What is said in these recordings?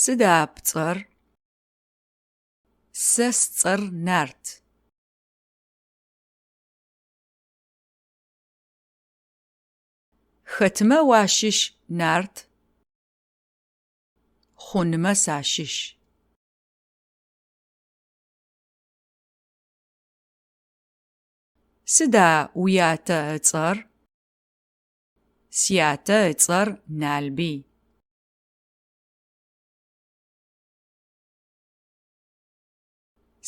Сыда пцӏэр? Сэ сцӏэр Нарт. Хэтмэ уащыщ, Нарт? Хъунмэ сащыщ. Сыда уятэ ыцӏэр? Сятэ ыцӏэр Налбый.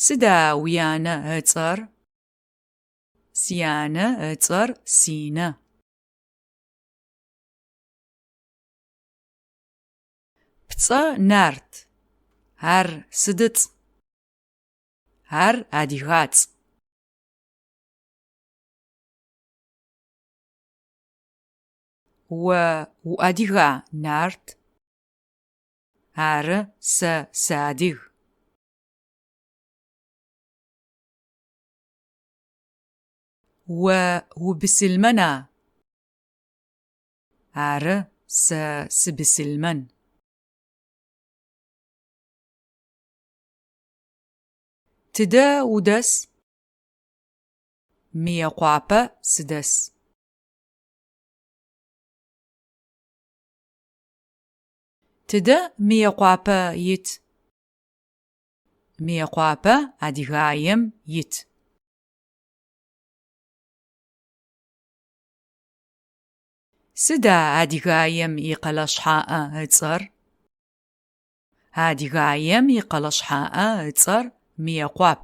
Сыда уянэ ыцӏэр? Сянэ ыцӏэр Синэ. Пцӏэ Нарт, ар сыдыцӏ? Ар адыгацӏ. О уадыга, Нарт? Ары, сэ сыадыг. О убыслымэна? Ары, сэ сыбыслымэн. Тыдэ удэс? Мыекъуапэ сыдэс. Тыдэ Мыекъуапэ ит? Мыекъуапэ Адыгеем ит. Сыда Адыгеем икъэлэ шъхьаӏэ ыцӏэр? Адыгеем икъэлэ шъхьаӏэ ыцӏэр Мыекъуап.